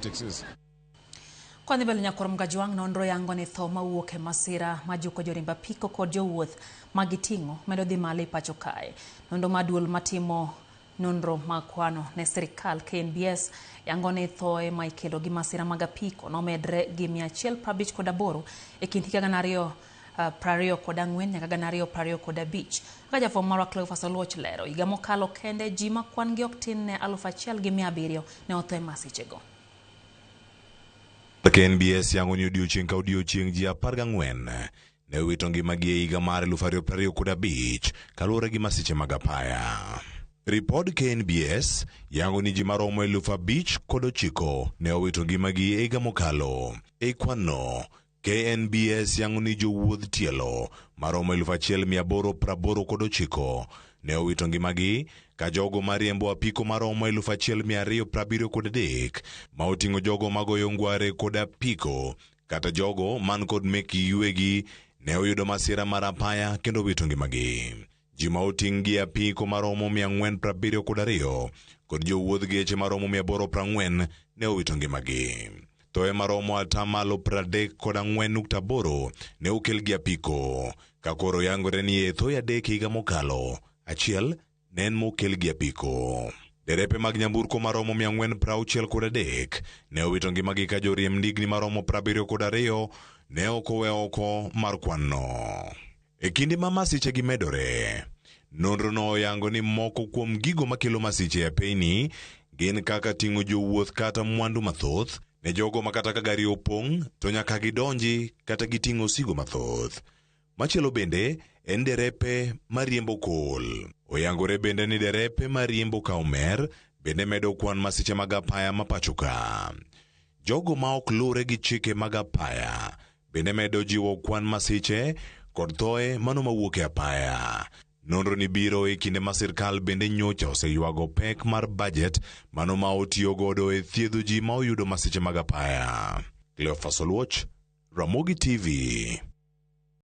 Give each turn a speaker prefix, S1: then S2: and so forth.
S1: Texas.
S2: Kwa dhi mbele nyakwar Mgajwang' nonro yango ni tho mawuok e masira majuko joriemb apiko kod jowuoth ma giting'o medo dhi malo e pacho kae. Nonro ma duol matimo nonro mag kwano ne sirikal KNBS yango ni thoe ma ikelo gi masira mag apiko nomedre gi 158 e kind higa 2024 nyaka 2025. Kaka jafwambo marwa Cleophas Oluoch lero, higa mokalo kende ji ma kwan gi ok tin ne 1700 ne otho e masichego.
S3: KNBS yango ni odiochieng' ka odiochieng' ji 14 ne owito ngimagi e higa mar 2025 kaluwore gi masiche mag apaya. Ripod KNBS yango ni ji maromo 5,009 ne owito ngimagi e higa mokalo. E kwanno, KNBS yango ni jowuodh tielo maromo 1889 ne owito ngimagi ka jogo mariembo apiko maromo 1273 ma oting'o jogo magoyo ngware kod apiko kata jogo man kod mekgi giwegi ne oyudo masira mar apaya kendo owito ngimagi. Ji ma oting' gi apiko maromo 472 kod jowuodh geche maromo 840 ne owito ngimagi. Thoe maromo atamalo 34.8 ne okel gi apiko, ka koro yangore ni e thoe adek higa mokalo, achiel ne en mokel gi apiko. Derepe mag nyamburko maromo 463 ne owito ngimagi ka joriemb ndigni maromo 72 ne ok owe oko mar kwanno. E kinde ma masiche gi medore, nonro no oyango ni moko kuom gigo makelo masiche e apeyni gin kaka ting'o jowuoth kata mwandu mathoth ne jogo ma kata ka gari opong' to nyaka gidonji kata giting' osigo mathoth. Machielo bende en derepe mariembo kol. Oyangore bende ni derepe mariembo ka omer bende medo kwan masiche mag apaya ma pacho ka. Jogo ma ok luwre gi chike mag apaya bende medo jiwo kwan masiche kod thoe mano mawuok e apaya. Nonro ni biro e kinde ma sirkal bende nyocha oseywago pek mar bajet mano ma otiyo godo e thiedho ji ma oyudo masiche mag apaya. Cleophas Oluoch, Ramogi TV.